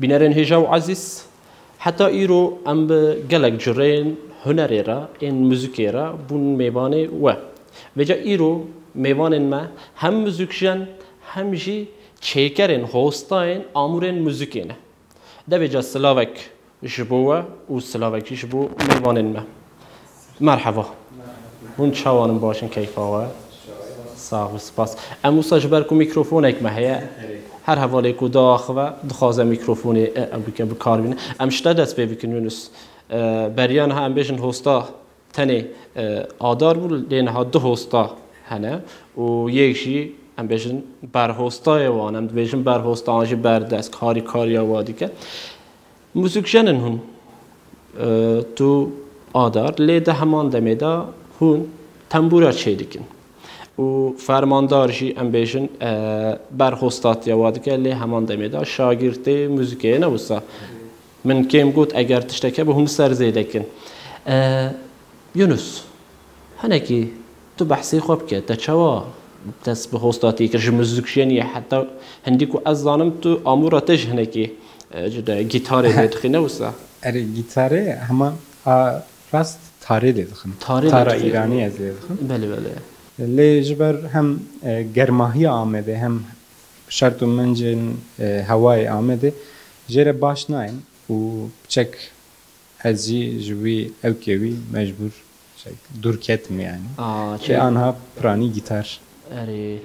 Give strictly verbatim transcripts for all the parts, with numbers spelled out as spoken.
Bînerên hêja û ezîz, heta îro em bi gelek cureyên hunerê re, ên muzîkê re bûn mêvanê we. Vêca îro mêvanên me hem muzîkjen hem jî çêkerên hostayên amûrên muzîkê ne. De vêca silavek ji bo we û silavek jî ji bo mêvanên me. Merheba. Hûn çawan in, baş in, keyfa we? Sax û spas. Em wisa ji ber ku mîkrofonek me heye, her hevalê ku diaxive dixwaze mîkrofonê, e, ew bike, bi kar bîne. Em ji te dest pê bikin, Yunus. E, beriya niha em bêjin hosta tenê, e, Adar bû, lê niha du hosta hene û yek jî em bêjin berhostayê wan, em dibêjin berhosta an jî berdest, harîkariya wa dike. Muzîkjen in hûn, e, tu Adar, lê di heman demê de hûn tembûra çêdikin. Û fermandar jî, em bêjin, e, berhostatiya wa dike, lê heman demê de şagirtê muzîkê ye, ne wisa? Min kêm got, eger tiştek hebe hûn li ser zêde kin. E, Yunus, hinekî tu behsê xwe bike, te çawa dest bi hostatiyê kir? Ji muzîkjeniyê heta hindî ku ez zanim tu amûra te ji hinekî, e, ji de gîtarê lê dixî, ne wisa? Erê, gîtarê hema a rast tarê lê dixim. Tarê lê Tara dixî. Îranî ez lê dixim. Belê, belê. Lê ji ber hem, e, germahiya Amedê hem şert û mincên, e, hewayê Amedê jê re baş nayên û piçek ez jî ji wî ewkê wî mecbûr, şey, dûr ketim yani. Aa, Lê çi? Anha piranî gîtar. Erê.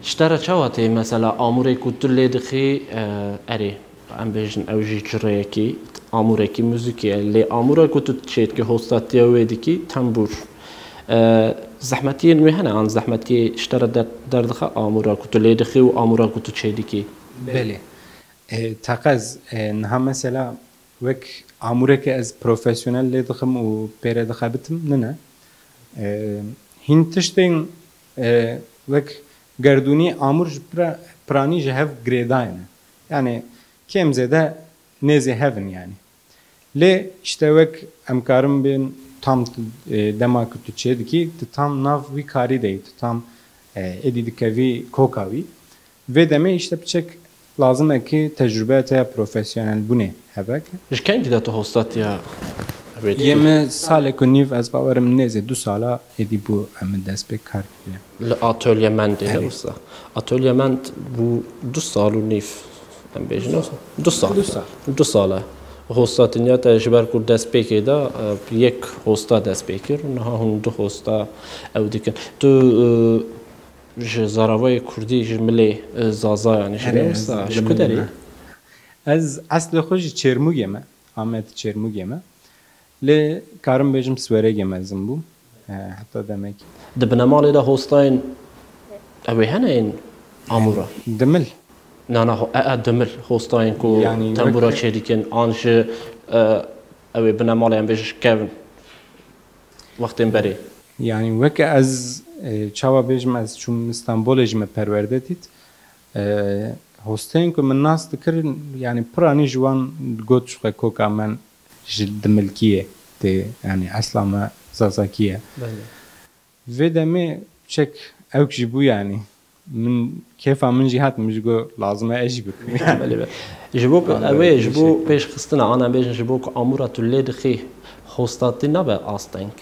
Ji te re çawa tê mesela amûrê ku tu lê dixî, e, erê, em bêjin ew jî cureyekî, amûrekî muzîkê ye. Lê amûra ku tu çêdikî, hostatiya wê dikî, tembûr. E, zehmetiyên wê hene, an zehmetiyê ji te re der-, derdixe amûra ku tu lê dixî û amûra ku tu çêdikî? Belê. E, teqez, e, niha mesela wek amûreke ez profesyonel lê dixim û pê re dixebitim, nine. E, hîn tiştên, e, wek gerdûnî amûr ji pira-, piranî ji hev girêdayê ne. Yani kêm zêde nêzê hev in yani. Lê işte wek em karin bên tam, e, dema ku tu çê dikî, tu tam nav wî karî de yî, tu tam, e, êdî dikevî koka wî. Vê demê işte piçek lazim e ki tecrûbeya te ya profesyonelbûnê hebe ki. Ji kengî de tu hostatiya wê dikî? Yê min salek û nîv, ez bawerim nêzê du sala êdî bû em dest pê kar kiriye. Li atölye mendê ne Evet. wisa? Atölye mend bû du sal û nîv, em bêjin wisa? Du sal. Du sal. Du sal e. Hostatiniya te ji ber ku dest pê kê de, e, yek hosta dest pê kir û niha hûn du hosta ew dikin. Tu, e, Ji zaravayê kurdî, ji milê, e, Zaza, yani ji Erê, ez wisa, ji ku derê? Ez eslê xwe ji Çêrmûgê me, Amed Çêrmûgê me. Lê karim bêjim Sweregê mezin bûm, e, heta demek. Di binemalê de hostayên ew ê hene yên amûra? Dimil. Na, na, ho-, e, e, dimil, hostayên ku Yani tembûra wek çêdikin, an ji, e, ew ê binemalê em bêjin ji kevin. Wextên berê. Yani weke ez, e, çawa bêjim, ez çûm Stenbolê, ji me perwerde dît. E, hosteyên ku min nas dikir, yani piranî ji wan got, ji xwe koka me ji dimilkî ye, tê, yani esla me zazakî ye. Belê. Vê demê çek ewk jî bû yani. Min kêfa min jî hat, min jî got lazim e ez jî bikim. Belê be. Ji bo An ew ê, ji bo pêşxistina, an em bêjin, ji bo ku amûra tu lê dixî, hostatî nabe asteng.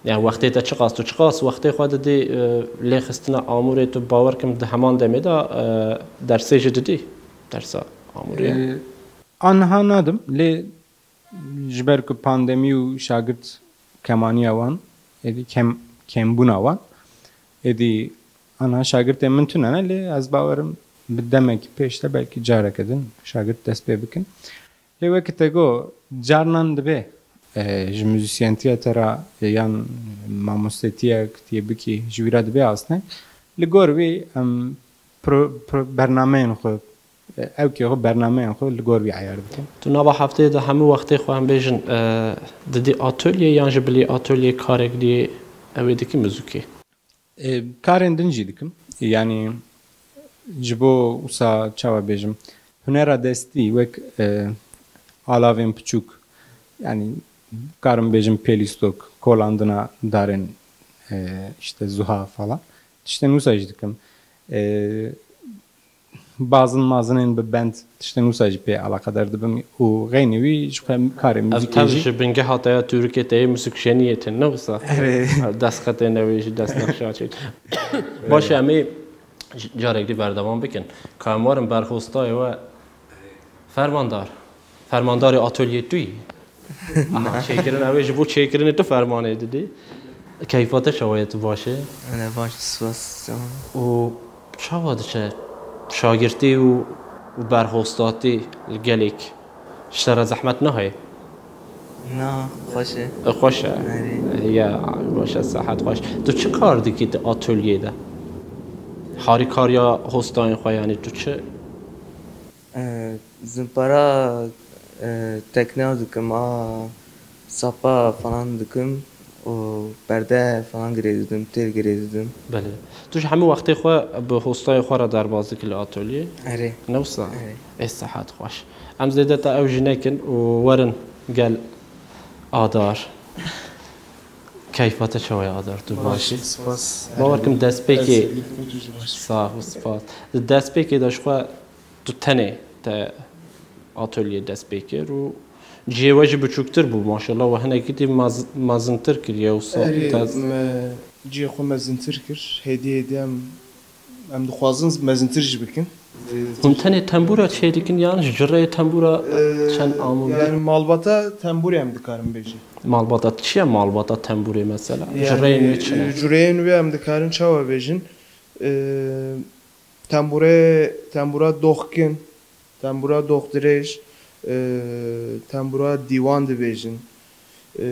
Yani wextê te çiqas, tu çiqas wextê xwe didî, e, lê xistina amûrê, tu bawer kim di heman demê de, e, dersê jî didî. Dersa amûrê. E, anha nadim, lê ji ber ku pandemî û şagirt kemaniya wan, êdî kem, kêmbûna wan, êdî ana şagirtên min tune ne, lê ez bawerim bi demekî pêş de belkî careke din şagirt dest pê bikin. Lê wekî te got, carnan dibe, e, ji muzîsyentiya te re, e, yan mamostetiya ku tu yê bikî, ji wî re dibe asteng. Li gor wî em pro-, pro-, bernameyên xwe, ewkê xwe, bernameyên xwe li gor wî eyar dikin. Tu nava hefteyê de hemû wextê xwe, em bêjin, e, didî atolyê yan jî bilî atolyê karek dî ew ê dikî muzîkê? E, karên din jî dikim. Yani ji bo wisa çawa bêjim, hunera destî wek, e, alavên piçûk, yani karim bêjim pêlîstok, kolandina darên, e, işte zuha falan. Tiştên wisa jî dikim. E, Bazin mazinên bi bend tiştên wisa jî pê eleqedar dibim û xeynî wî ji xwe karê Ev muzîkê tev jî. Ji bingeha te ya Tûrikê te yê muzîkjeniyê tê, ne wisa? Erê. Destxetê newê jî destnexşa çêt. Baş e, em ê carek dî berdewam bikin. Ka em werin berxostayê we. Fermandar. Fermandarê atolyê tu yî? Aha, çêkirin, ew ê ji bo çêkirinê tu fermanê didî. Keyfa te çawa ye, tu baş e? Ene baş, spas, tamam. Û çawa diçe şagirtî û, û berhostatî li gelek ji te re zehmet nahê? Na, xweş e. E, xweş e? Erê. Ya, baş e, sehet xweş. Tu çi kar dikî di atolyê de? Harîkariya hostayên xwe, yanî tu çi? E, zimpara, e, tekneya dikim, a sapa falan dikim û perde falan girêdidim, têl girêdidim. Belê. Tu ji hemû wextê xwe bi hostayê xwe re derbas dikî li atolyê? Erê. Ne wisa? Erê. Ê, sehet xweş. Em zêde te ew jî nekin û werin gel Adar. Keyfa te çawa ye Adar? Tu baş î? Spas. Bawer kim destpêkê. Sax û spas. Di destpêkê de ji xwe tu tenê te atolyê dest pê kir û cihê we jî biçûktir bû, maşallah, we hinekî dî mez-, mezintir kiriye wisa. Erê, me cihê xwe mezintir kir. Hêdî hêdî em, em dixwazin mezintir jî bikin. Hûn tenê tembûra çêdikin yan ji cureyê tembûra çend amûn? Yani malbata tembûrê em dikarin bêjin. Malbata çi ye malbata tembûrê mesela? Yani, cureyên wê çi ne? E, cureyên wê em dikarin çawa bêjin? E, tembûrê, tembûra doxkin, tembûra doxdirêj, e, tembûra dîwan dibêjin, e,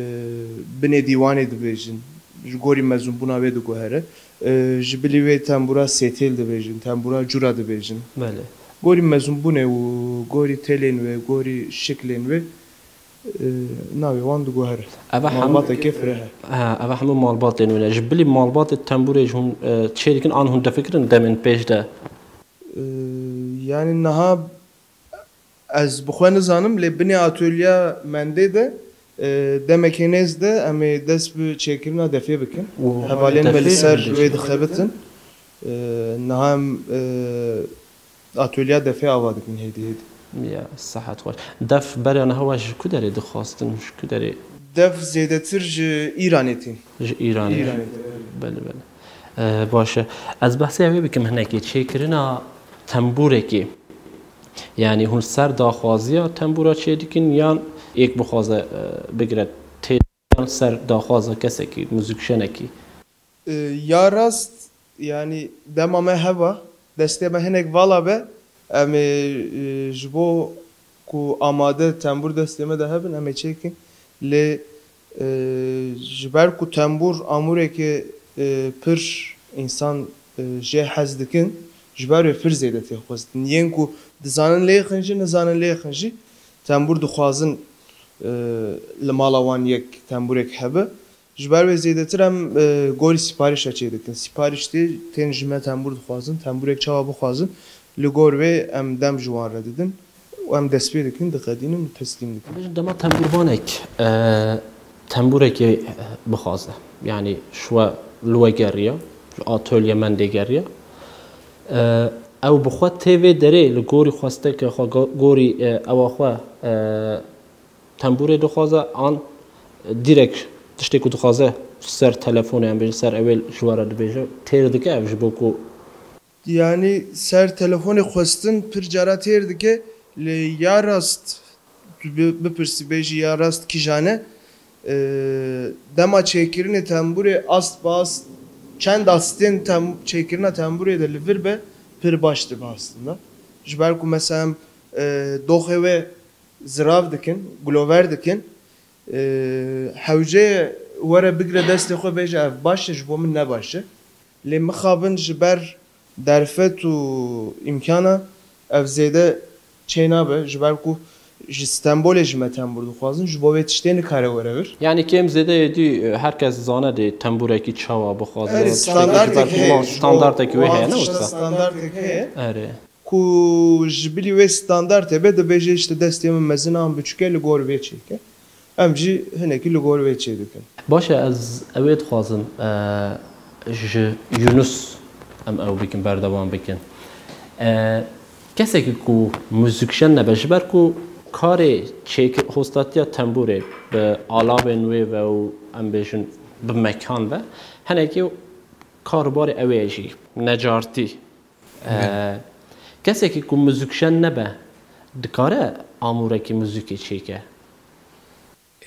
binê dîwanê dibêjin, ji gorî mezûnbûna wê diguhere. E, ji bilî wê tembûra sêtêl dibêjin, tembûra cûra dibêjin. Belê. Gorî mezûnbûnê û gorî têlên wê, gorî şiklên wê, e, navê wan diguhere. Eve hem- Malbateke fireh e. Ha, eve hemû malbatên wê ne. Ji bilî malbatê tembûrê ji hûn, e, çê dikin an hûn difikirin demên pêş de? E, yani niha ez bi xwe nizanim, lê binê atolya mendê de, e, demekê nêz de em ê dest bi çêkirina defê bikin. Û hevalên me li defê ser wê dixebitin. E, niha em, e, atolya defê ava dikin hêdî hêdî. Ya, sehet xweş. Def beriya niha we ji ku derê dixwastin, ji ku derê? Def zêdetir ji Îranê tîn. Ji Îranê. Îranê tîn. Belê, belê. E, baş e. Ez behsê wê bikim hinekê. Çêkirina tembûrekê. Yani hûn ser daxwaziya tembûra çêdikin yan êk bixwaze, e, bigire tê yan ser daxwaza kesekî, muzîkjenekî? E, ya rast, yani dema me heba, destê me hinek vala be, em ê, e, ji bo ku amade tembûr destê me de hebin, em ê çêkin. Lê, e, ji ber ku tembûr amûrekê, e, pir însan, e, jê hez dikin, ji ber wê pir zêde tê xwestin. Yên ku dizanin lê xin jî, nizanin lê xin jî, tembûr dixwazin, e, li mala wan yek tembûrek hebe. Ji ber wê zêdetir em, e, gorî sîparîşa çê dikin. Sîparîş tê, tên ji me tembûr dixwazin, tembûrek çawa bixwazin, li gor wê em dem ji wan re didin û em dest pê dikin, diqedînin û teslîm dikin. Bêjin dema tembûrvanek, e, tembûrekê, e, bixwaze, yanî ji we, li we geriya, ji atolye mendê geriya, e, ew bi xwe tê vê derê li gorî xwesteke xwe, go-, gorî, e, ewa xwe, e, tembûrê dixwaze an direk tiştê ku dixwaze ser telefonê, em bêjin ser ewê ji we re dibêje, têr dike ev ji bo ku. Yanî ser telefonê xwestin pir cara têr dike, lê ya rast tu bi-, bipirsî bêjî ya rast kîjan e, e, dema çêkirinê tembûrê ast bi ast, çend astên tem-, çêkirina tembûrê de li vir be pir baş dibe aslında. Ji ber ku mesela em, e, doxê wê zirav dikin, gulover dikin. E, hewce were bigre destê xwe bêje ev baş e, ji bo min ne baş e. Lê mixabin ji ber derfet û îmkana ev zêde çê nabe, ji ber ku ji Stenbolê ji me tembûr dixwazin, ji bo vê tiştê nikare were vir. Yanî kêm zêde êdî, e, her kes zane dê tembûrekî çawa bixwaze. Erê, tiştekî standartek ji ber heye. Standartekî wê heye, ne wisa? Standartek heye. Erê. Ku ji bilî wê standartê be, dibêje, işte, destê min mezin an biçûk e, li gor vê çêke. Em jî hinekî li gor vê çê dikin. Baş e, ez ew ê dixwazim, e, ji Yunus em ew bikin, berdewam bikin. E, Kesekî ku muzîkjen nebe, ji ber ku karê çêkir-, hostatiya tembûrê bi alavên wê ve û em bêjin bi mekan ve, hinekî karûbarê ew ê jî necartî. Belê. Ee, kesekî ku muzîkjen nebe, dikare amûrekî muzîkê çêke?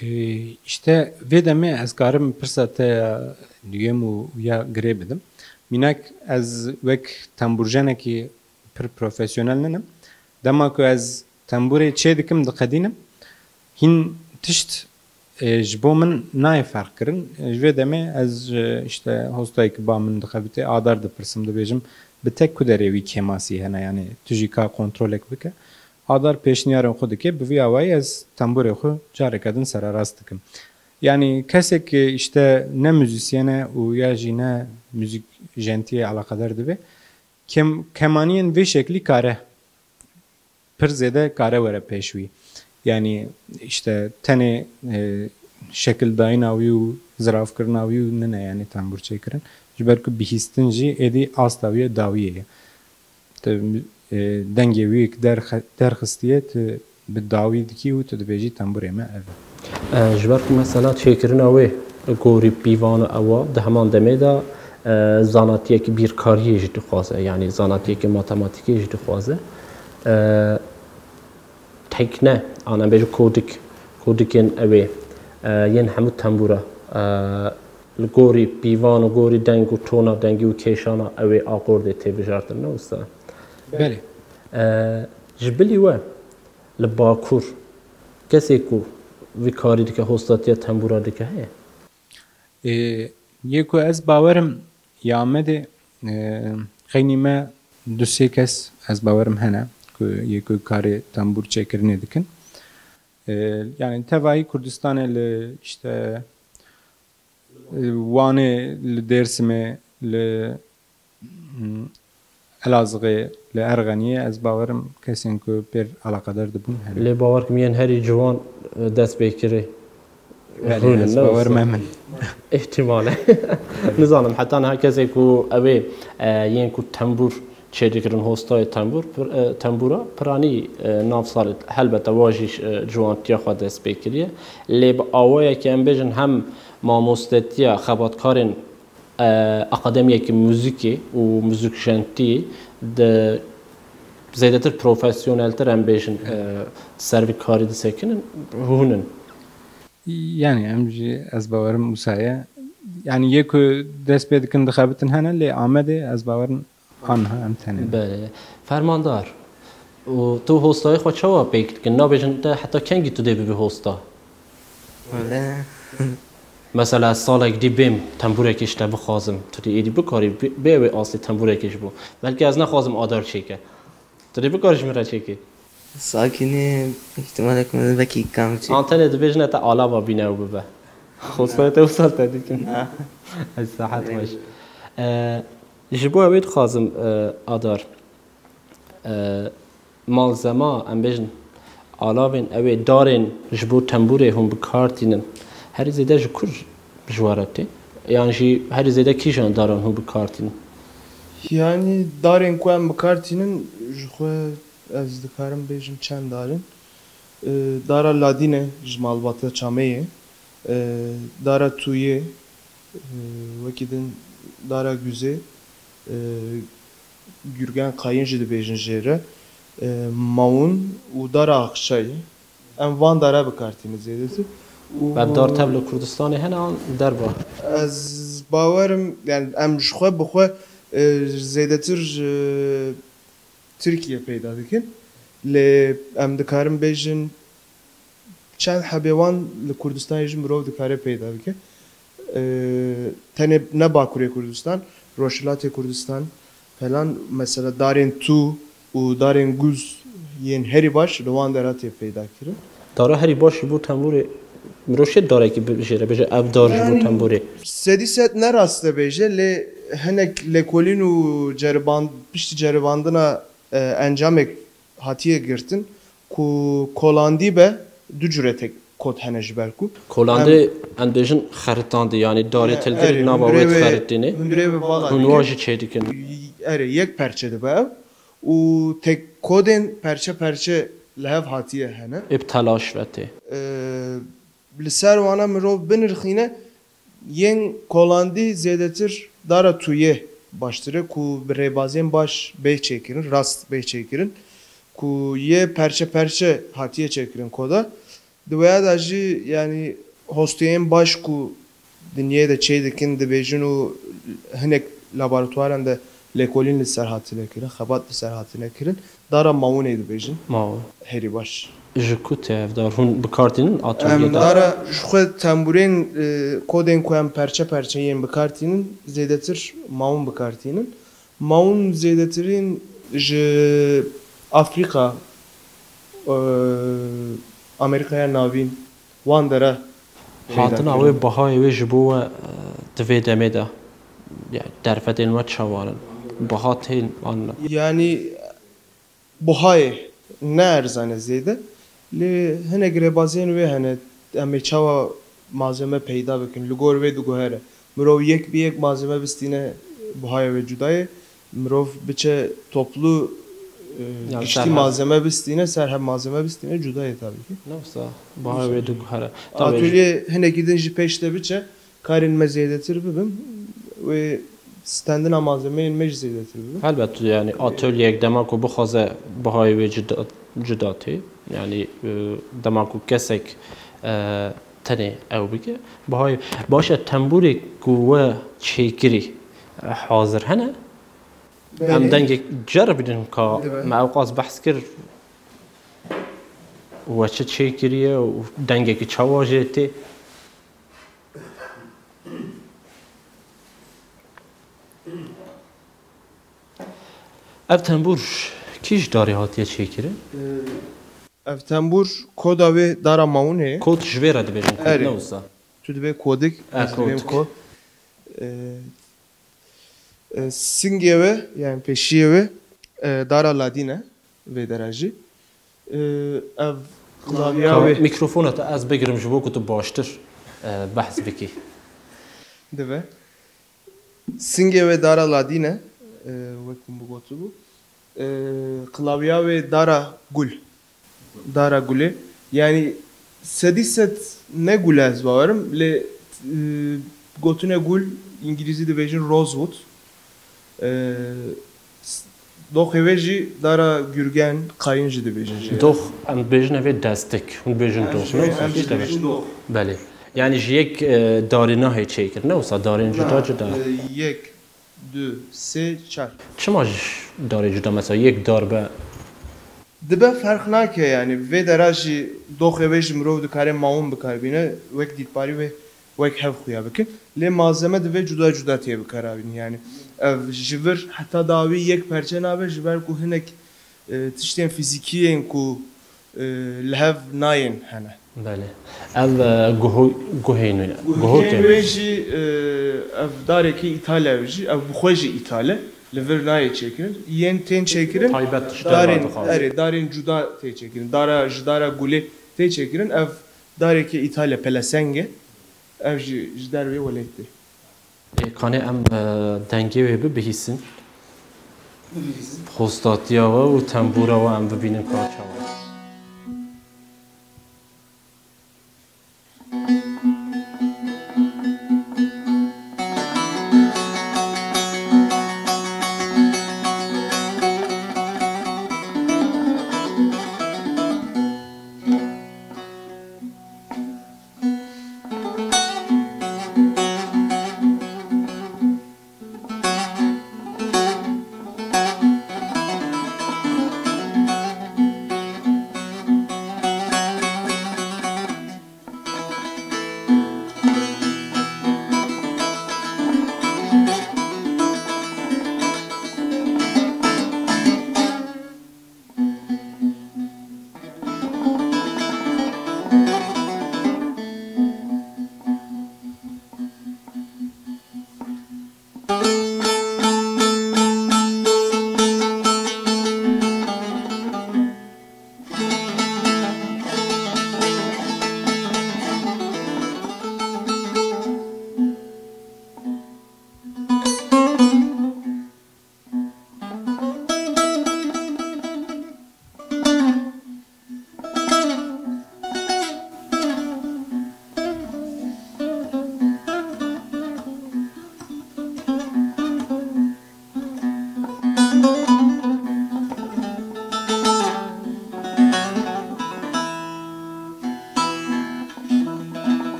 Ee, işte vê demê ez karim pirsa te ya duyem û ya girê bidim. Mînak ez wek tembûrjenekî pir profesyonel ninim. Dema ku ez tembûrê çê dikim, diqedînim, hîn tişt, e, ji bo min nayê ferq kirin. E, ji vê demê ez, e, işte, hostayê ki ba min dixebitê, Adar dipirsim, dibêjim, bi te ku derê wî kêmasî hene, yanî tu jî ka kontrolek bike. Adar pêşniyarên xwe dike, bi vî awayî ez tembûrê xwe careke din sererast dikim. Yanî kesek ki, işte, ne muzîsyen e û ya jî ne muzîk jentiyê eleqedar dibe, kem-, kemaniyên vê şeklî kare, pir zêde kare were pêş wî. Yanî, işte, tenê, e, şekildayîna wî û ziravkirina wî û nine, yanî tembûr çêkirin. Ji ber ku bihîstin jî êdî asta wî ye, dawiyê ye. Tu, e, dengê wî yek derxe-, derxistiye, tu bi dawî dikî û tu dibêjî tembûrê me ev e. E, ji ber ku mesela çêkirina wê gorî pîvan û ewa di heman demê de, e, zanatiyekî bîrkariyê jî dixwaze, yanî zanatiyekî matematîkê jî dixwaze. E, tekne, an em bêjin kodik, kodikên ewê, e, yên hemû tembûra, e, li gorî pîvan û gorî deng û tona dengî û kêşana ewê akordê tê bijartin, ne wisa? Belê. E, ji bilî we, li Bakur kesê ku vî karî dike, hostatiya tembûra dike heye? Ê, yê ku ez bawerim ya Amedê, e, xeynî me du sê kes ez bawerim hene ku yê ku karê tembûr çêkirinê dikin. E, yani tevahî Kurdistanê li işte, e, Wanê, li Dêrsimê, li Hmm, Elazığê, li Erxeniyê ez bawerim kesên ku pêr eleqedar dibûn hene. Lê bawer kim yên herî ciwan, e, dest pê kirê. Belê, hûn in, ez ne bawer wisa? Me min. Îhtimal e. Nizanim, heta niha kesê ku ew ê, e, yên ku tembûr çêdikirin, hostayê tembûr, pir-, e, tembûra piranî, e, nav salê, helbete wa jî, e, ciwantiya xwe dest pê kiriye. Lê bi awayekî em bêjin hem mamostetiya xebatkarên e, akademiyekî muzîkê û muzîkjentiyê di zêdetir profesyoneltir, em bêjin, e, ser vî karî disekinin, hûn in. Yani em jî ez bawerim wisa ye. Yani yê ku dest pê dikin dixebitin hene, lê Amedê ez bawerim anha em tenê ne. Belê. Fermandar, û tu hostayê xwe çawa pêk dikin? Nabêjin te heta kengî tu dê bibî hosta? Wele. Mesela salek dî bêm tembûrekê ji te bixwazim. Tu dê êdî bikarî bê, bê wê astê tembûrekê ji bo. Belkî ez nexwazim Adar çêke. Tu dê bikarî ji min re çêkî. Sakinî, îhtimalek min vekî kam çê. An tenê dibêjine te alava bîne û bibe. Xwestayê te wisa te dikim. Na. Ez sahet weş. E, ji bo ewê dixwazim, e, Adar. E, malzema, em bêjin, alavên ew ê darên ji bo tembûrê hûn bi kar tînin, herî zêde ji kur ji we re tê? Yan jî herî zêde kîjan daran hûn bi kar tînin? Yanî darên ku em bi kar tînin, ji xwe ez dikarim bêjim çend dar in. E, dara ladîn e ji malbata çamê ye. E, dara tûyê, e, wekî din dara guzê, e, Gurgen qayîn jî dibêjin jê re, e, mawûn û dara aqşayê. Em van dara bi kar tînin zêdetir. Û Ev dar tev li Kurdistanê hene an derva? Ez bawerim, yani em ji xwe bi xwe, e, zêdetir ji Tirkiye peyda dikin. Lê em dikarin bêjin çend hebê wan li Kurdistanê jî mirov dikare peyda bike. Ee, tenê ne Bakurê Kurdistan, Rojhilatê Kurdistan falan, mesela darên tû û darên guz yên herî baş li wan dera tê peyda kirin. Dara herî baş ji bo tembûrê, mirov şê darekî bijêre, bêje ev dar ji bo Yani, tembûrê. Sedî sed ne rast e bêje, lê hinek lêkolîn û ceriband-, piştî ceribandina, e, encamek hatiye girtin ku kolandî be du cure tek kot hene ji ber ku Kolandî em bêjin xeritandî, yanî darê E, tilkirî erê, nava hundirê wê wê, dixeritînê. Hundirê wê vala Hûn dike. Wa jî çê dikin. Erê, yek perçe dibe ew û tek Kodên perçe perçe li hev hatiye hene. Ê bi telaş ve tê. Ee, Li ser wana mirov binirxîne, yên kolandî zêdetir dara tuyê baştir e ku bi rêbazên baş bê çêkirin, rast bê çêkirin, ku yê perçe perçe hatiye çêkirin koda. Di wêya de jî, yanî, hostiyên baş ku dinyê de çê dikin, dibêjin û hinek laboratuwaran de lêkolîn li ser hatine kirin, xebat li ser hatine kirin. Dara mawinê dibêjin. Mawin. Herî baş. Ji ku tê ev dar? Hûn bi kar tînin atölyê de? Em dara ji xwe tembûrên, e, kodên ku em perçe perçe yên bi kar tînin, zêdetir mawin bi kar tînin. Mawin zêdetirîn ji Afrîka, e, Amerîkaya Navîn, wan dera peyda kirin. Hatina wê, bihayê wê ji bo we, e, di vê demê de, yani derfetên we çawa ne? Biha tên an ne? Yanî bihayê ne erzan e zêde, lê hinek rêbaziyên wê hene, em ê çawa malzeme peyda bikin, li gor wê diguhere. Mirov yek bi yek malzeme bistîne, bihayê wê cuda ye. Mirov biçe toplu, e, yani giştî serhev malzeme bistîne, serhev malzeme bistîne, cuda ye tabii ki. Ne wisa, bihayê wê diguhere. Tabii. Atölye hinekî din jî pêş de biçe, karên me zêdetir bibin, wê stendina malzemeyên me jî zêdetir bibin. Helbet, yani atölyeyek dema ku bixwaze bihayê wê cuda, cuda tê. Yani, e, dema ku kesek, e, tenê ew bike, bihayê, baş e, tembûrê ku we çêkirî, e, hazir hene? Belê. Em dengek ceribînin ka, dibe, me ewqas behs kir, we çi çêkiriye û dengekî çawa jê tê? Ev tembûr kî ji darê hatiye çêkirin? Ev tembûr koda wê dara mawinê ye. Kot ji vê re dibêjin, kot, erê, ne wisa? Tu dibê kodik, e, ez dibêm kodik. Ko. E, e, singê wê, yani pêşiyê wê, e, dara ladîn e. Vê dera jî. Ee, ev klavya wê. Mikrofona te ez bigirim ji bo ku tu baştir, e, behs bikî. Dibe. Singê wê dara ladîn e, e, wek min bigotibû. E, klavya wê dara gul. Dara gulê. Yani sedî sed ne gul e ez bawerim, lê, e, gotine gul, îngilîzî dibêjin rosewood. E, s-, doxê wê jî dara gurgen, qayîn jî dibêjin jê. Dox, em dibêjine vê destik. Hûn dibêjin dox, ne? Em jî dibêjin dox. Belê. Yani ji yek, e, darê nahê çêkir, ne wisa darên cuda cuda? E, yek, du, sê, çar. Çima ji darê cuda, mesela yek dar be? Dibe ferq nake yani. Vê dera jî doxê wê jî mirov dikare mawin bikar bîne. Wek dîtbarî wê wek hev xuya bikin. Lê malzeme divê cuda cuda tê bikaranîn. Yani ev ji vir heta dawî yek perçe nabe, ji ber ku hinek, e, tiştên fîzîkî yên ku, e, li hev nayên hene. Belê. Ev, e, guho-, guhên wê ne. Guhokên wê jî, e, ev darekî îtal e jî, ev bi xwe jî îtal e. Li vir nayê çêkirin. Yên tên çêkirin, taybet darên, erê, darên cuda tê çêkirin. Dara, ji dara gulê tê çêkirin. Ev darekî îtal e, peleseng e. Ev jî ji dervê welêt tê. Ê, kanê em, e, dengê wê bibihîsin. Bibihîsin. Xwestatiya we û tembûra we em bibînin ka çawa.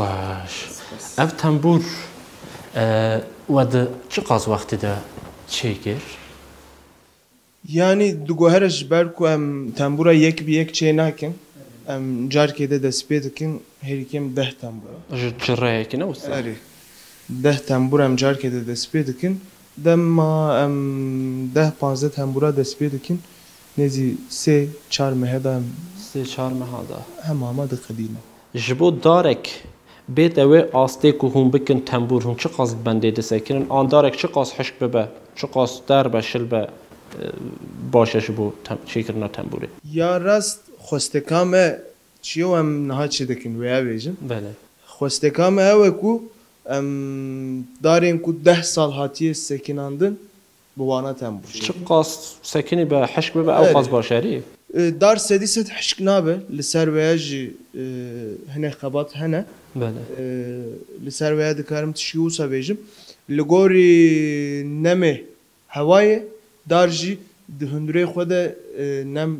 Baş. Ev tembûr, e, we di çiqas wextê de çêkir? Yanî diguhere ji ber ku em tembûra yek bi yek çê nakin, em carkê de dest pê dikin, herî kêm deh tembûra. Ji çi reyekî ne wisa? Erê. Deh tembûr em carkê de dest pê dikin. Dema em deh panzdeh tembûra dest pê dikin, nêzî sê çar mehe de em Sê çar meha de. Hema hema diqedînin. Ji bo darek bête wê astê ku hûn bikin tembûr, hûn çiqas bi bendê disekinin? An darek çiqas hişk bibe, çiqas der be, şil be, e, baş e ji bo tem-, çêkirina tembûrê? Ya rast, xwesteka me çi yo em niha çi dikin, wêya bêjin. Belê. Xwesteka me ew e ku em darên ku deh sal hatiye sekinandin, bi wana tembûr çêkin. Çiqas sekinî be, hişk bibe, ew Erê. qas baş e, erê? E, dar sedî sed hişk nabe, li ser vêya jî, e, hinek xebat hene. Belê. E, li ser vêya dikarim tişkî wisa bêjim. Li gorî nemê hewayê, dar jî di hundirê xwe de, e, nem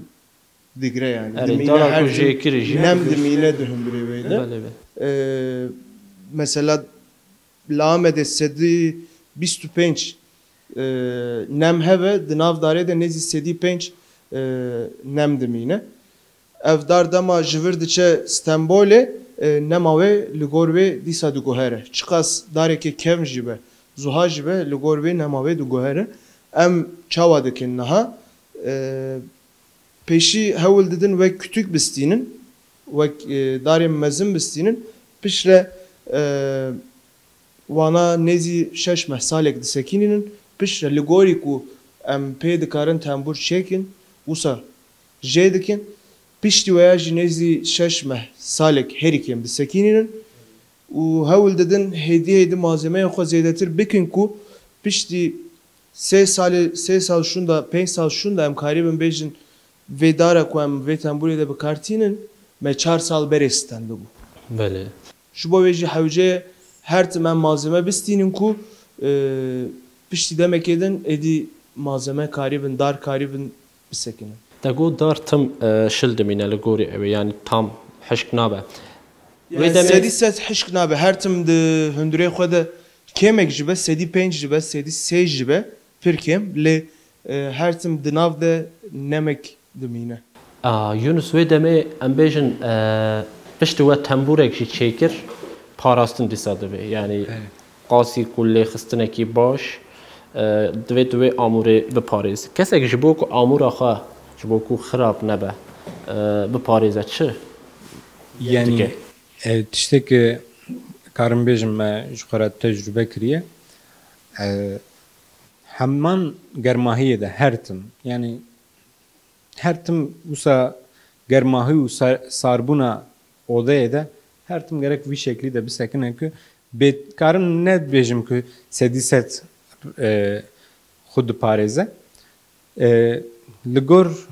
digre yani. Erê, Dimîne dara her ku tim jêkirî jî. nem dimîne di hundirê wê de. Belê, belê. E, mesela li Amedê sedî bîst û pênc, e, nem hebe, di nav darê de nêzî sedî pênc, e, nem dimîne. Ev dar dema ji vir diçe Stenbolê, e, nema wê li gor wê dîsa diguhere. Çiqas darekê kevn jî be, zuha jî be, li gor wê nema wê diguhere. Em çawa dikin niha? E, Pêşî hewl didin wek kütük bistînin, wek, e, darên mezin bistînin, piştre, e, wana nêzî şeş meh salek disekînînin, piştre li gorî ku em pê dikarin tembûr çêkin, wisa jê dikin, piştî weya jî nêzî şeş meh salek herî kêm disekînînin û hewl didin hêdî hêdî malzemeyên xwe zêdetir bikin ku piştî sê salê, sê sal şûnda, pênc sal şûnda em karîbin bêjin vê dara ku em vê tembûrê de bi kar tînin, me çar sal berê stendibû. Belê. Ji bo vê jî hewce ye her tim em malzeme bistînin ku, e, piştî demekê din êdî malzeme karîbin, dar karîbin bisekinin. Te got dar tim, e, şil dimîne li gorî ew ê, yanî tam hişk nabe. Wê Yani demê sedî sed hişk nabe. Her tim di hundirê xwe de kêmek jî be, sedî pênc jî be, sedî sê jî be, pir kêm. Lê, e, her tim di nav de nemek dimîne. A, Yunus, wê demê em bêjin, e, piştî we tembûrek jî çêkir, parastin dîsa divê. Yanî Belê. qasî ku lêxistinekî baş, e, divê tu wê amûrê biparêz. Kesek ji bo ku amûra xwe, ji bo ku xirab nebe, e, biparêze çi Yanî, dike? e, tiştek ku karim bêjim me ji xwe re tecrube kiriye. E, heman germahiyê de her tim, yanî her tim wisa germahî û sar-, sarbûna odeyê de her tim gerek vî şeklî de bisekine ku bê, karim nebêjim ku sedî sed, e, xwe diparêze. E, li gor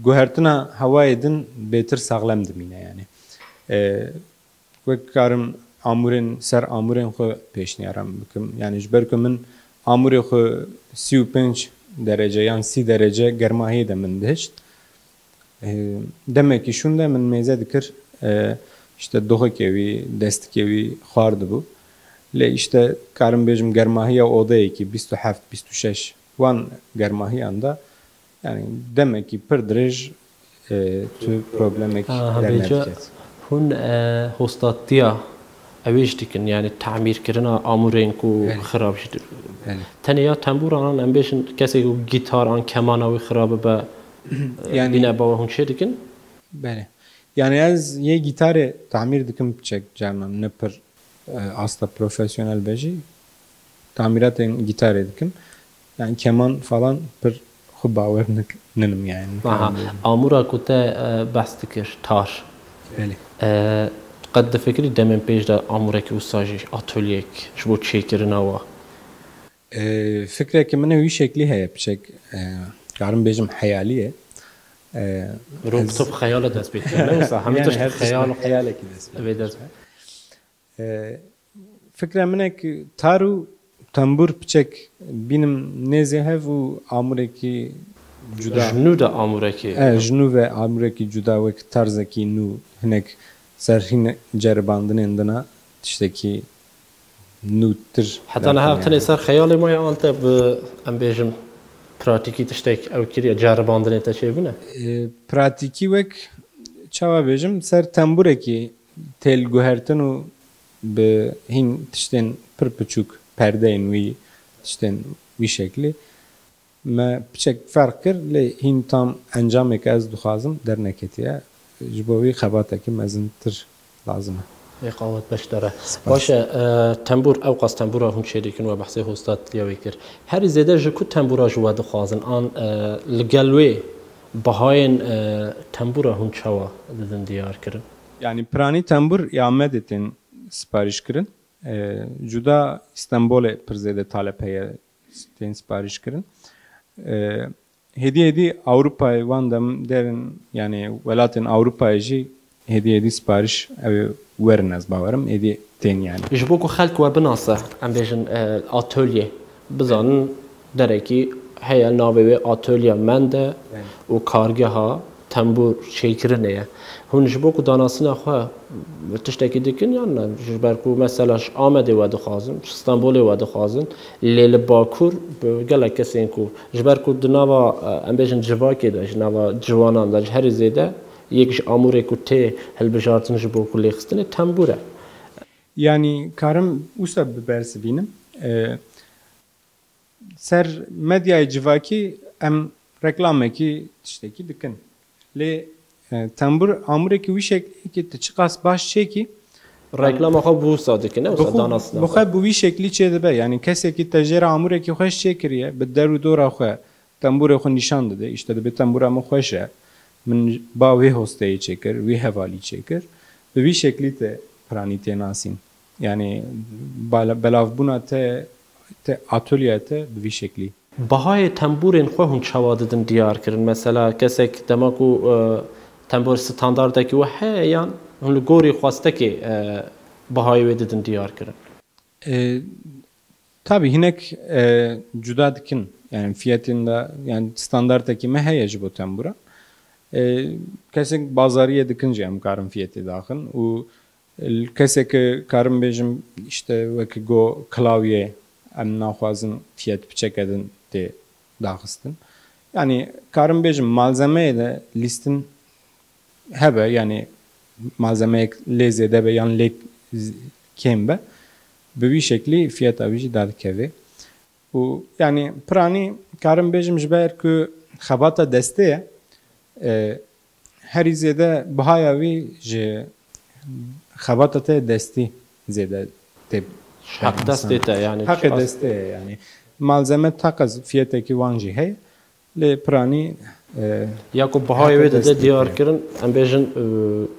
guhertina hewayê din bêtir saxlem dimîne, yanî. E, wek karim amûrên, ser amûrên xwe pêşniyar em bikim. Yanî ji ber ku min amûrê xwe sî û pênc derece yan sî derece germahiyê de min dihişt. E, demekî şûnde min mêze dikir, e, işte doxekê wî, destikê wî xwar dibû. Lê işte karim bêjim germahiya odeyekî bîst û heft, bîst û şeş wan germahiyan de, yanî demekî pir dirêj, e, tu problemek Aha, dernediket. Hûn, e, hostatiya ew ê jî dikin, yanî tamîrkirina amûrên ku Belê. xirab jî dir-, Belê. Tenê ya tembûran an em bêjin kesê ku gîtar an kemana wî xirab bibe, e, Yanî bîne bawe hûn çê dikin? Belê. Yanî ez yê gîtarê tamîr dikim piçek carnan, ne pir, e, asta profesyonel be jî tamîratên gîtarê dikim. Yanî keman falan pir xwe bawer nik-, ninim yanî. Aha. Amûra ku te, e, behs dikir, tar. Belê. E, qet difikirî demên pêş de amûrekî wisa jî, atolyeyek ji bo çêkirina wa? E, fikrekî min ê wî şeklî heye, piçek, e, karim bêjim heyalî ye. E, Mirov ez tu bi xeyala dest pê dike, ne wisa? Hemî Yani tişt her tişt xeyal bi xeyalekî dest pê vê dest. E, fikra min e ki tar û tembûr piçek bînim nêzê hev û amûrekî cuda. Ji nû de amûrekî. E, ji nû ve amûrekî cuda wek tarzekî nû hinek ser hîn ceribandinên din e, tiştekî nûtir. Heta niha tenê ser xeyalê me ye an te bi, em bêjin, pratîkî tiştek ew kiriye, ceribandinê te çêbûne? E, pratîkî wek, çawa bêjim, ser tembûrekî têl guhertin û bi hîn tiştên pir piçûk, perdeyên wî, tiştên wî şeklî. Me piçek ferq kir, lê hîn tam encamê ke ez dixwazim derneketiye. Ji bo wî xebatekî mezintir lazim e. Ê qawet beş dere. Baş e, e, tembûr, ewqas tembûra hûn çêdikin we behsê hostatiya wê kir. Herî zêde ji ku tembûra ji we dixwazin? An e, li gel wê bihayên e, tembûra hûn çawa didin diyar kirin? Yanî piranî tembûr ya Amedê tên siparîş kirin. E, cuda Stenbolê pir zêde talep heye tên siparîş kirin. E, hêdî hêdî Ewropayê wan dem derin, yanî welatên Ewropayê jî hêdî hêdî siparîş ew ê werin, ez bawerim hêdî tên yanî. Ji bo ku xelk we binase, em bêjin, e, atölye, bizanin derekî heye navê wê atölye mend e û kargeha tembûr çêkirinê ye. Hûn ji bo ku danasîna xwe tiştekî dikin yan ne? Ji ber ku mesela ji Amedê we dixwazin, ji Stenbolê we dixwazin, lê li Bakur bi gelek kesên ku, ji ber ku di nava, e, em bêjin civakê de, ji nava ciwanan de, ji herî zêde yek ji amûrê ku tê hilbijartin ji bo ku lêxistinê tembûr e. Yanî karim wisa bibersivînim. E, ser medyayê civakî em reklamekî tiştekî dikin. Lê, e, tembûr amûrekî wî şeklî yekê tu çiqas baş çêkî, Reklama xwe bi wisa dikin, ne wisa danasîna xwe. Bi xwe bi wî şeklî çêdibe. Yanî kesekî te jê re amûrekî xweş çêkiriye, bi der û dora xwe tembûrê xwe nîşan dide. Îşte dibê tembûra min xweş e. Min ba wê hosteyê çêkir, wî hevalî çêkir. Bi vî şeklî te piranî tê nasîn. Yanî bala-, belavbûna te, te atolyeya te bi vî şeklî. Bahayê tembûrên xwe hûn çawa didin diyar kirin? Mesela kesek dema ku, e, tembûr standardekî we heye yan hûn li gorî xwestekê, e, bahayê wê didin diyar kirin? E, tabî hinek, e, cuda dikin. Yani fiyetên de, yani standardekî me heye ji bo tembûra. E, kesek bazariyê dikin jî em karin fiyetê daxin û Li keseke karim bêjim, işte wekî go klavyê em naxwazin fiyet piçeke din tê daxistin. Yanî karim bêjim malzemeyê de lîstin hebe, yanî malzemeyek lê zêde be yan lê z-, kêm be, bi vî şeklî fiyeta wî jî dadikeve. Û yanî piranî karim bêjim ji ber ku xebata destê ye, e, herî zêde bihaya wî ji xebata te destî zêde tê. Heq destê te, yanî heqê destê ye, yanî malzeme teqez fiyetekî wan jî heye, lê piranî, e, ya ku bihayê wê dide diyar kirin, em bêjin, e,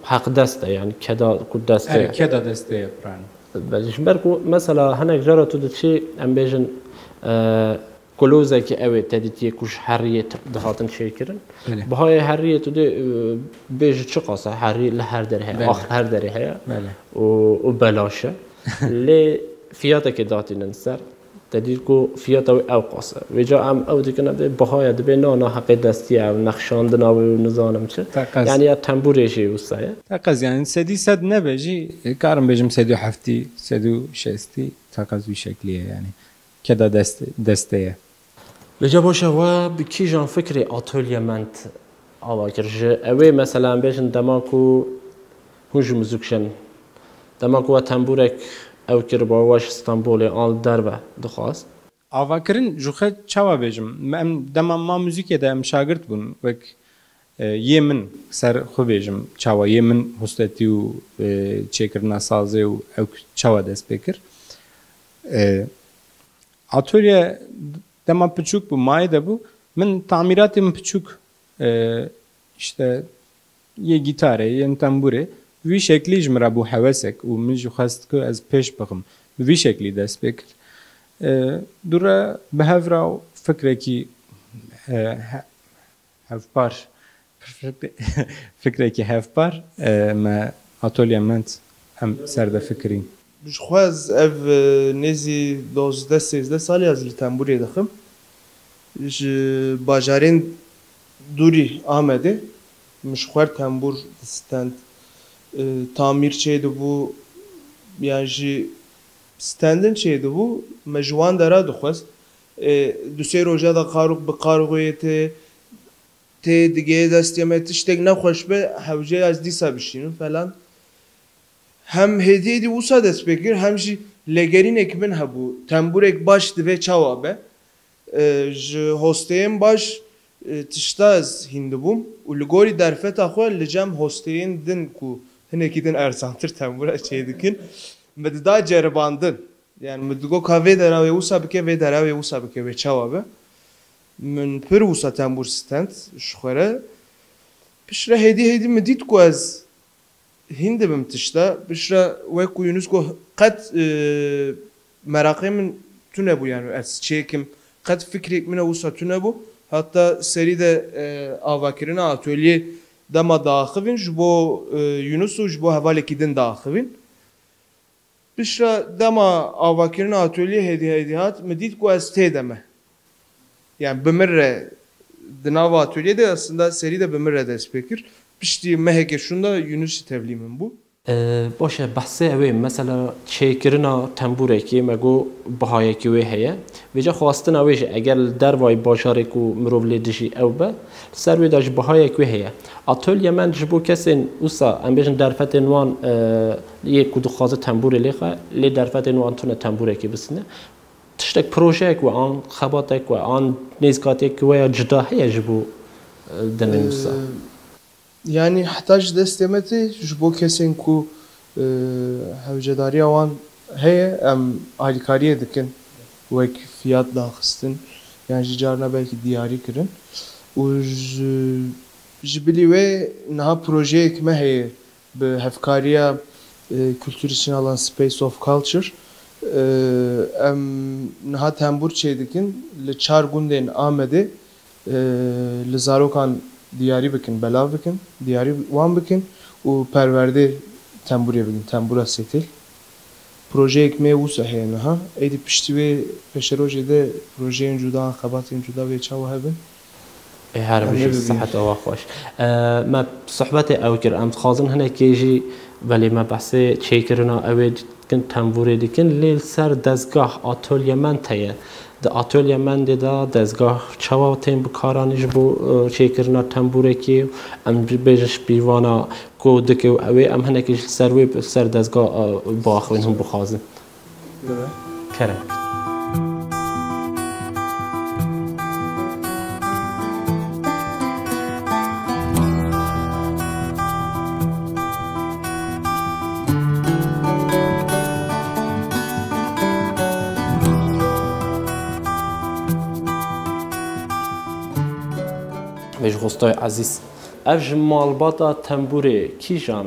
heq dest e, yanî keda ku destê ye. Keda destê ye piranî. Belê, ji ber ku mesela hinek cara tu diçî, em bêjin, e, Kolozekî ew ê te dîtiye ku ji heriyê dihatin çêkirin. Belê. Bihayê heriyê tu dê, e, bêjî çiqas e, herî li her derê heye, ax li her derê heye û, û belaş e. Lê fiyatekê datînin ser, te dît ku fiyata wê ew qas e. Vêca em ew dikin, em dê bihaya dibê na, na heqê destî ye, ew nexşandina wê û nizanim çi. Yanî ya tembûrê jî wisa ye. Teqez, yanî sedî sed nebe jî, e, karim bêjim sedî heftî, sedî şêstî, teqez wî şeklî ye yanî. Keda dest-, destê ye. Vêca baş e, we bi kîjan fikrê atolye mend ava kir? Ji ewê mesela em bêjin dema ku hûn ji muzikjen, dema ku we tembûrek ew kiriba, we ji Stenbolê an li derve dixwast? Avakirin ji xwe çawa bêjim? Em dema ma muzîkê de em şagirt bûn, wek E, yê min ser xwe bêjim, çawa yê min hostetî û, e, çêkirina sazê û ew çawa dest pê kir. E, atölye dema piçûk bû, mayê de bû, min tamîratê min piçûk, e, işte yê gîtarê, yên tembûrê, vî şeklî ji min re bû hewesek û min jî xwest ku ez pêş bixim. Bi vî şeklî dest pê kir. E, dûre bi hev re fikrekî, e, he-, Hevpar. Fikrekî hevpar, e, me atolye mend em ser de fikirîn. Ji xwe ez ev, e, nêzî dozdeh sêzdeh salî ez li tembûrê dixim. Ji bajarên dûrî Amedê min ji xwe tembûr distend. e, tamîr çêdibû, yan jî standin çêdibû, me ji wan dera dixwest. E, du sê roja de qarûq bi qarûxê tê, tê digê destê me tiştek nexweş be, hewce ez dîsa bişînim falan. Hem hêdî hêdî wisa dest pê kir, hem jî lêgerînek min hebû. Tembûrek baş divê çawa be? E, ji hosteyên baş, e, tişta ez hîn dibûm û li gorî derfeta xwe li cem hosteyên din ku hinekî din erzantir tembûra çêdikin, me dida ceribandin. Yani min digot ka vê derawê wisa bike, vê derawê wisa bike, wê çawa be? Min pir wisa tembûr stend ji xwe re. Piştre hêdî hêdî min dît ku ez hîn dibim tişta. Piştre wek ku Yunus got, qet, e, meraqê min tune bû, yani ez çêkim. Qet fikrek min e wisa tune bû. Hatta serî de, e, avakirina atolyê dema diaxivîn ji bo, e, Yunus û ji bo hevalekî din diaxivîn. Piştre dema avakirina atolyê hêdî hêdî hat, min dît ku ez tê de me. Yani bi min re di nava atolyê de aslında serî de bi min re dest pê kir. Piştî meheke şûnda Yunusî tevlî min bû. E, baş e, behsê ew ê, mesela çêkirina tembûrekê, me got bihayekî wê heye. Vêca xwestina wê jî, eger li dervayî bajarê ku mirov lê dijî ew be, li ser wê de jî bihayek wê heye. Atölye me ji bo kesên wisa, em bêjin derfetên wan, e, yê ku dixwaze tembûrê lê xe, lê derfetên wan tune tembûrekê bisîne. Tiştek, projeyek we an xebatek we an nêzîkatiyek we ya cuda heye ji bo, e, demên wisa? Ee, yani heta ji destê me tê ji bo kesên ku, e, hewcedariya wan heye, em alîkariyê dikin, wek fiyat daxistin, yan jî carna belkî diyarî kirin. Û ji, ji bilî wê niha projeyek me heye bi hevkariya, e, Kültür için alan Space of Culture. E, em niha tembûr çêdikin li çar gundên Amedê, e, li zarokan diyarî bikin, belav bikin, diyarî wan bikin û perwerdê tembûrê bikin, tembûra sêtêl. Projeyek me wisa heye niha. Êdî piştî wê pêşerojê de projeyên cuda, xebatên cuda wê çawa hebin? Ê, her bijî, sihet awa xweş. E, me sohbetê ew kir. Em dixwazin hinekê jî, belê me behsê çêkirina ew ê dikin, tembûrê dikin, lê li ser dezgah, atölye mend heye. Di atölye mendê de dezgah çawa tên bikaranî ji bo, e, çêkirina tembûrekê? Em bêjin ji pîvana ku dike û ew ê, em hinekî ji ser wê, ser dezgah, e, biaxivin, hûn bixwazin. Kerem. Vê ji xwestayê ezîz. Ev ji malbata tembûrê kîjan?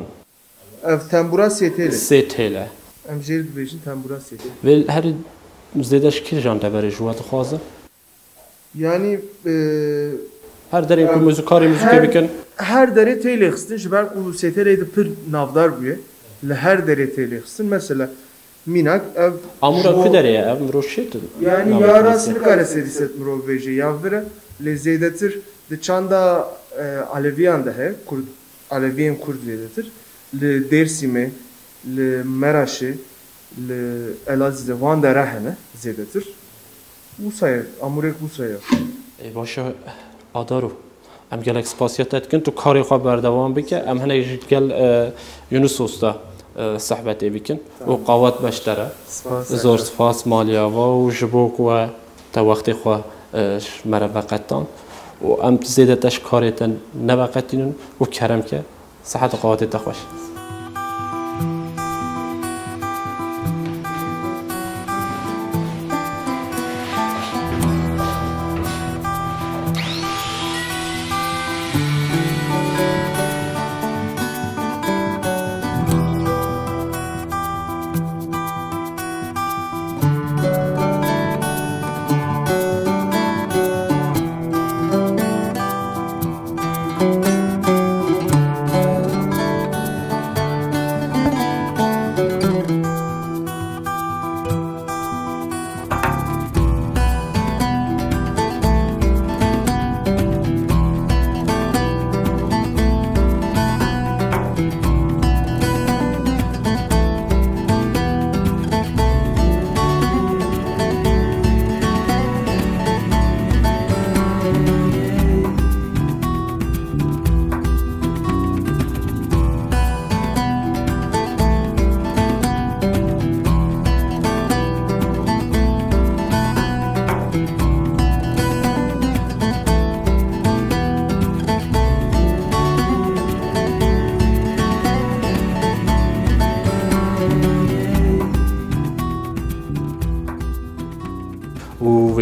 Ev tembûra sêtêl e. Sêtêl e. Em jê dibêjin tembûra sêtêl. Vê her zêde ji kîjan deverê ji we dixwazin? Yani, e, her derê ku em muzîkarê muzîkê her, bikin? Her derê tê lêxistin, ji ber ku sêtêlê de pir navdar bûye. Li her derê tê lêxistin. Mesela, mînak, ev Amûra ji bo ku derê ye? Ev mirov şêt. Yani, ya rast nikare serî set mirov bêje, ya vir e, lê zêdetir di çanda, e, Aleviyan de heye, Kurd, Aleviyên Kurd zêdetir. Li Dêrsimê, li Meraşê, li Elazîzê, van dera hene zêdetir. Wisa ye, amûrek wisa ye. Ê, baş e, Adaro. Em gelek spasiya te dikin, tu karê xwe berdewam bike. Em hinek jî gel, e, Yunus Usta, e, sohbetê bikin. Tamam. Û qawet beş te re. Spas. Zor spas, malî ava û ji bo ku we te wextê xwe, e, ji me re veqetan. Û em zêde te ji karê te neveqetînin û kerem ke. Sihet û qawetê te xweş.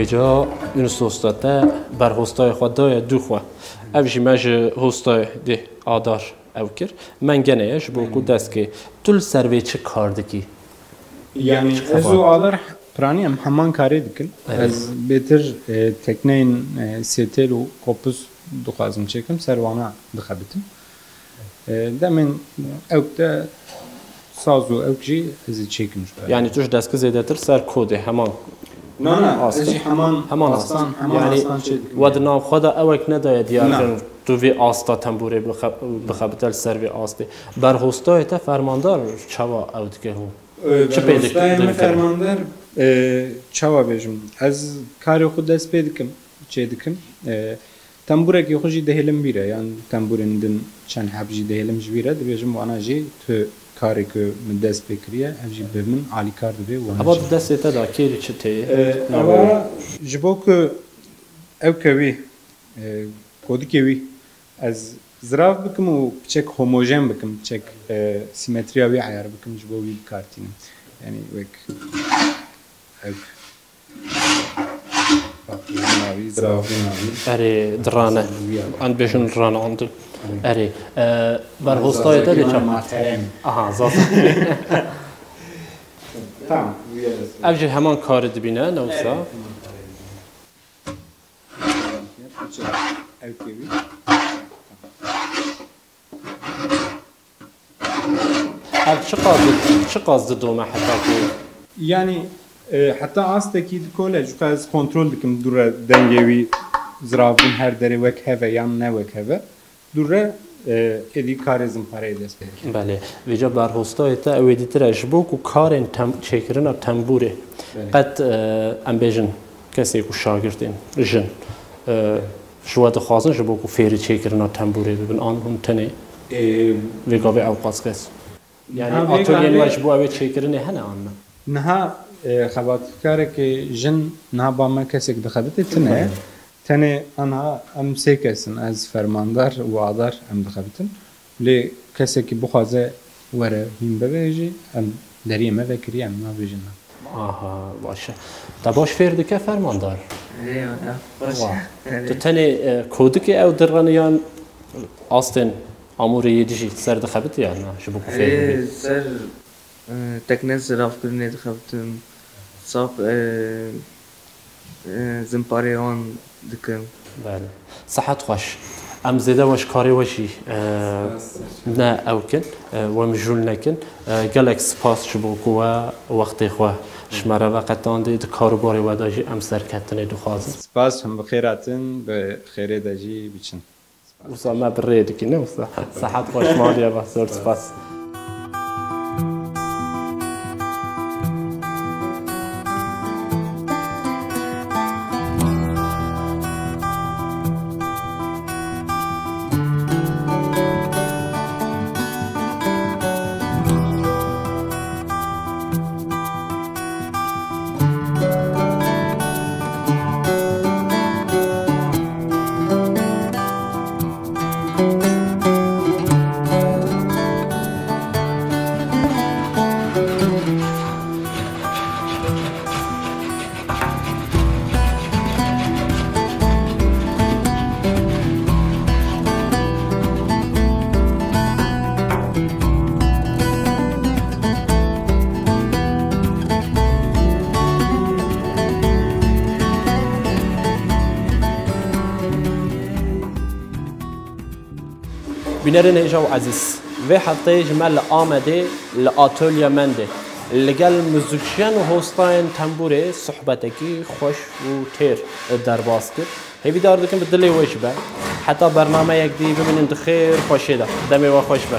Ca Yunus Usta te berhostayê xwe daye dû xwe. Ev jî me ji hostayê dê Adar ew kir. Mengene ye ji bo ku dest kê. Tu li ser vê çi kar dikî? Yani ez û Adar piranî em heman karê dikin. Evet. Ez bêtir, e, tekneyên, e, sêtêl û kopuz dixwazim çêkim, ser wana dixebitim. E, demên ewk de saz û ewk jî ez ê çêkim ji ber. Yani tu ji destki zêdetir ser kodê heman. Na, na, ez jî heman Heman astan, astan. Heman Yani astan çê dikim. we di nav xwe de ewek nedaye diyar Na. kirin, tu vê asta tembûrê bixe-, bixebite li ser vê astê. Berhostayê te fermandar çawa ew dike hû? E, Çi pê dik-, berhostayê me dike? fermandar, e, çawa bêjim? Ez karê xwe dest pê dikim, çê dikim. E, Tembûrekî xwe jî dihêlim bîre, yan tembûrên din çend heb jî dihêlim ji bîre, dibêjim wana jî tu karê ku min dest pê kiriye, ev jî bi min alîkar dibe û wana Eva jî. Di destê te de kêrî çi tê? E, Ne eva ji bo ku ew kewî, e, kodikê wî ez zirav bikim û piçek homojen bikim, piçek, e, simetriya wî eyar bikim ji bo wî bikartînim. Yani wek ew. Erê, dirane. An bêjin dirane andu. Erê, e, berhostayê te de çap. Aha, zaten. Tamam. Ev jî heman karê dibîne, ne wisa? Ev kevî. Ev çiqas di-, çiqas didome heta ku? Yani, e, heta astekî dikole, ji xwe ez kontrol dikim dûre dengê wî ziravbûn her derê wek heve yan ne wek heve. Dûre, e, êdî karê zimpareyê dest pê dike. Belê. Vêca berhostayê te ew êdîtir e. Ji bo ku karên tem-, çêkirina tembûrê Belê. qet, e, em bêjin, kesê ku şagirtên jin, e, ji we dixwazin ji bo ku fêrî çêkirina tembûrê bibin, an hûn tenê Ê, vê gavê ew qas kes? Yani Ha, vê atölyên gavê we ji bo ew ê çêkirinê hene an ne? Niha, e, xebatkarekê jin niha ba me kesek dixebitê tune ye. Belê. Tenê anha em sê kes in, ez fermandar û Adar em dixebitin. Lê kesekî bixwaze were hîn bibe jî em deriyê me vekiriye, em nabêjin na. Aha, baş e. Te baş fêr dike fermandar? Erê, ya, ya. Baş e. Wa. Erê. Tu tenê, e, kodikê ew dirreniyan astên amûrê yê dijî ser dixebitî ya na, ji bo ku fêr bibî? Erê, ser, e, tekne ziravkirinê dixebitim. Sap, e, e, zimparê wan dikim. Belê. Sihet xweş. Em zêde we ji karê we jî, e, ne ew kin, e, we mijûl nekin. E, gelek spas ji bo ku we wextê xwe ji me re veqetandî, di kar û barê we de jî em serkeftinê dixwazin. Spas, hûn bi xêr hatin, bi xêrê de jî biçin. Wisa me bi rê dikî, ne wisa? Sihet xweş, malî eva, zor spas. Bînerên hêja û ezîz, vê hefteyê ji me li Amedê li Atölye Mendê li gel muzîkjen û hostayên tembûrê sohbetekî xweş û têr derbas kir. Hêvîdar dikim bi dilê we jî be. Heta bernameyek dî bimînin di xêr xweşê de. Demê we xweş be.